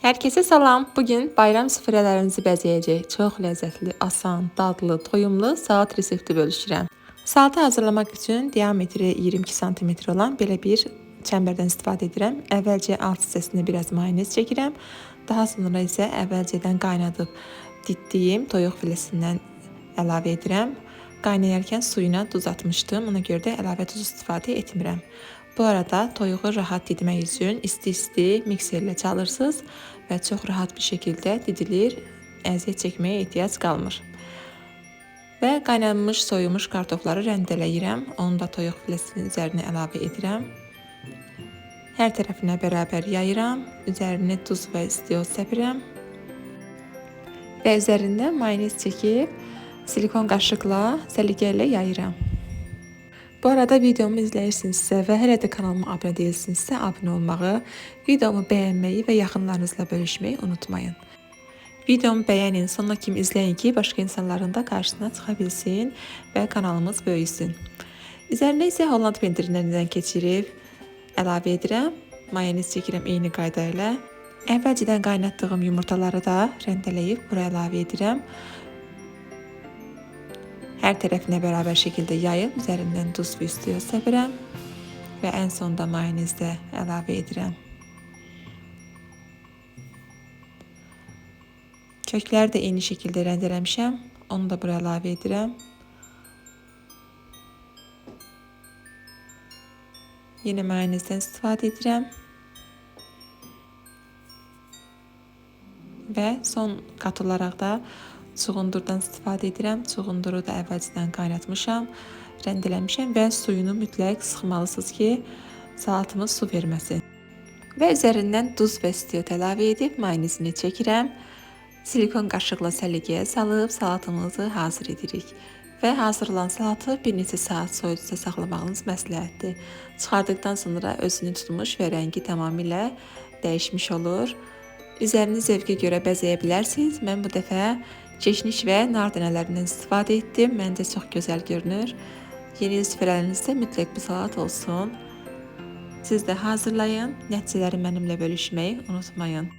Herkese salam. Bugün bayram süfrələrinizi bəzəyəcək çox ləzzətli, asan, dadlı, toyumlu salat resepti bölüşürəm. Salatı hazırlamaq üçün diametri 22 sm olan belə bir çəmbərdən istifadə edirəm. Əvvəlcə alt hissəsinə biraz mayonez çəkirəm. Daha sonra isə əvvəlcədən qaynadıb ditdiyim toyuq filesindən əlavə edirəm. Qaynayarkən suyuna duz atmışdım. Ona görə də əlavə duz istifadə etmirəm. Bu arada toyuğu rahat didmək üçün isti-isti mikserlə çalırsınız və çox rahat bir şəkildə didilir. Əziyyət çəkməyə ehtiyac qalmır. Və qaynanmış, soyulmuş kartofları rəndələyirəm. Onu da toyuq filesinin üzərinə əlavə edirəm. Hər tərəfinə bərabər yayıram. Üzərinə duz və istiot səpirəm. Və üzərindən mayonez çəkib silikon qaşıqla səliqə ilə yayıram. Bu arada videomu izləyirsinizsə və hələ də kanalıma abunə deyilsinizsə, abunə olmağı, videomu bəyənməyi və yaxınlarınızla bölüşməyi unutmayın. Videomu bəyənin, sonuna kimi izləyin ki, başqa insanların da qarşısına çıxa bilsin və kanalımız böyüsün. Üzərinə isə Holland pendirindən keçirib əlavə edirəm. Mayonez çəkirəm eyni qayda ilə. Əvvəlcədən qaynatdığım yumurtaları da rəndələyib bura əlavə edirəm. Hər tərəfinə bərabər şəkildə yayıb, üzərindən duz və istiot səpirəm və ən sonda mayonez də əlavə edirəm. Kökləri də eyni şəkildə rəndələmişəm. Onu da bura əlavə edirəm. Yenə mayonezdən istifadə edirəm. Və son qat olaraq da çuğundurdan istifadə edirəm. Çuğunduru da əvvəlcədən qaynatmışam, rəndələmişəm və suyunu mütləq sıxmalısınız ki, salatımız su verməsin. Və üzərindən duz və istiot əlavə edib mayonezini çəkirəm. Silikon qaşıqla səliqəyə salıb salatımızı hazır edirik. Və hazır olan salatı bir neçə saat soyuducuda saxlamağınız məsləhətdir. Çıxardıqdan sonra özünü tutmuş və rəngi tamamilə dəyişmiş olur. Üzərini zövqə görə bəzəyə bilərsiniz. Mən bu dəfə keşniş və nar dənələrindən istifadə etdim. Məncə çox gözəl görünür. Yeni il süfrələrinizdə mütləq bu salat olsun. Siz də hazırlayın. Nəticələri mənimlə bölüşməyi unutmayın.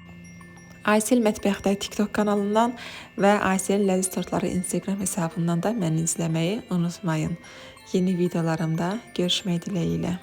Aysel Mətbəxdə TikTok kanalından və Aysel Ləziz Tortları Instagram hesabından da məni izləməyi unutmayın. Yeni videolarımda görüşmək dileğiyle.